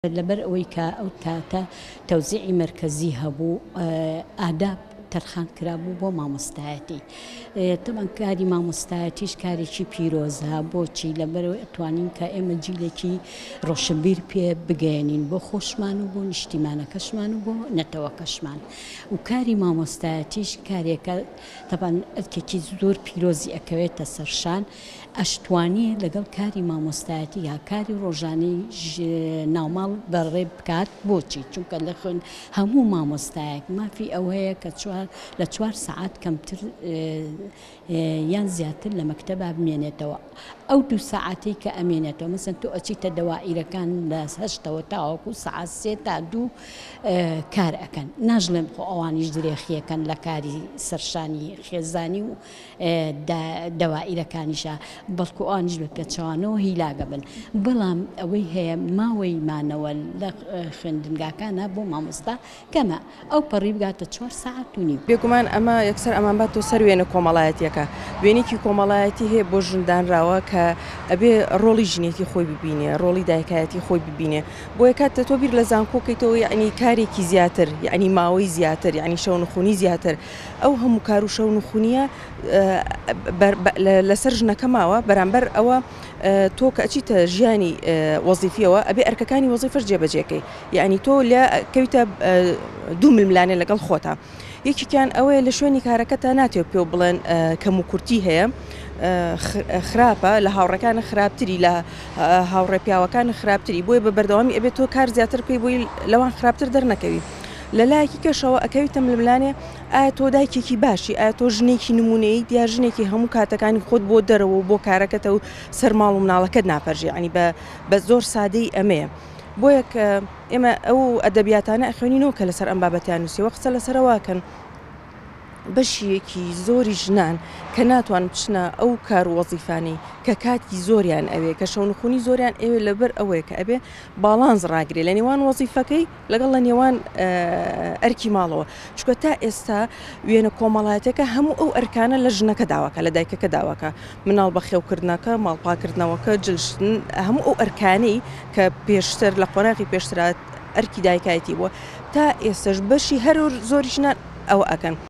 لەبەر ئەوەی کە ئەو کاتە تەوزیعی مەرکەزی هەبوو ئاداب تەرخان کرابوو بۆ مامۆستایەتی. تەبعەن کاری مامۆستایەتیش کارێکی پیرۆزە، بۆچی؟ لەبەرئەوەی ئەتوانین کە ئێمە جیلێکی ڕۆشنبیر پێ بگەیەنین بۆ خۆشمان و بۆ نیشتیمانەکەشمان و بۆ نەتەوەکەشمان و کاری مامۆستایەتیش کارێکە تەبعەن ئەرکێکی زۆر پیرۆزی ئەکەوێتە سەرشان ئەشتوانی لەگەڵ کاری مامۆستایەتی یا کاری ڕۆژانەی ناوماڵ بەڕێ بکات بۆچی؟ چونکە لە خوێن هەموو مامۆستایەک مافی ئەوەیە کە چوار لە چوار سەعات کەمتر یان زیاتر لە مەکتەبا بمێنێتەوە ئەو دوو سەعاتەی کە ئەمێنێتەوە مەسەن تۆ ئەچیتە دەوائیرەکان لە هەشتەوە تاوەکو سەعات سێ تا دوو کار ئەکەن ناژڵێم خۆ ئەوانیش درێخیەکەن لە کاری سەرشانی خێزانی و دەوائیرەکانیشا بەڵکو ئەوانیش بە پێچەوانەوە هیلاک ئەبن بەڵام ئەوەی هەیە ماوەی مانەوە لە خوێندنگاکانا بۆ مامۆستا کەمە ئەو پەڕی بگاتە چوار سەعات و نیو. بێگومان ئەمە یەکسەر ئەمانباتەوە سەر وێنە کۆمەڵایەتیەکە، وێنەیەکی کۆمەڵایەتی هەیە بۆ ژن دانراوە کە ئەبێ ڕۆڵی ژنێتی خۆی ببینێ، ڕۆڵی دایکایەتی خۆی ببینێ، بۆیە کاتێ تۆ بیر لە زانکۆ کەیتەوە یەعنی کارێکی زیاتر، یەعنی ماوەی زیاتر، یەعنی شەونخونی زیاتر، ئەو هەموو کار و شەونخونیە لەسەر ژنەکە ماوە، بەرامبەر ئەوە تۆ کە ئەچیتە ژیانی وەزیفیەوە ئەبێ ئەرکەکانی وەزیفەش جێبەجێکەی، یەعنی تۆ لە کەویتە دوو ململانێ لەگەڵ خۆتا، یەکێکیان ئەوەیە لە شوێنی کارەکەتا ناتەوێ پێو بڵێن کەموکورتی هەیە خراپە لە هاوڕێکانە خراپتری لە هاوڕێ پیاوەکانە خراپتری بۆیە بە بەردەوامی ئەبێت تۆ کار زیاتر بکەی بۆی لەوان خراپتر دەرنەکەوی. لە لایەکی کەشەوە ئەکەویتە ململانێ ئایا تۆ دایکێکی باشی ئایا تۆ ژنێکی نمونەییت یا ژنێکی هەموو کاتەکانی خۆت بۆ دەرەوە و بۆ کارەکەتە و سەر ماڵ و مناڵەکەت ناپەرژێ یانی بە بە زۆر سادەی ئەمەیە بۆیە کە ئێمە ئەو ئەدەبیاتانە ئەخوێنینەوە کە لەسەر ئەم بابەتیان نووسیوە قسە لەسەرەوە کەن بەشیەکی زۆری ژنان کە ناتوان بچنە ئەو کار و وەزیفانەی کە کاتی زۆریان ئەوێ کە شەونخونی زۆریان ئەوێ لەبەر ئەوەیە کە ئەبێ باڵانس ڕاگرێ لە نێوان وەزیفەکەی لەگەڵ لە نێوان ئەرکی ماڵەوە چونکە تا ئێستا وێنە کۆمەڵایەتەکە هەموو ئەو ئەرکانە لە ژنەکە داواکە لە دایکەکە داواکە مناڵ بەخێوکردنەکە ماڵ پاکردنەوەکە جلشتن هەموو ئەو ئەرکانەی کە پێشتر لە قۆناغی پێشترا ئەرکی دایکایەتی بووە تا ئێستش بەشی هەر زۆری ژنان ئەوە ئەکەن.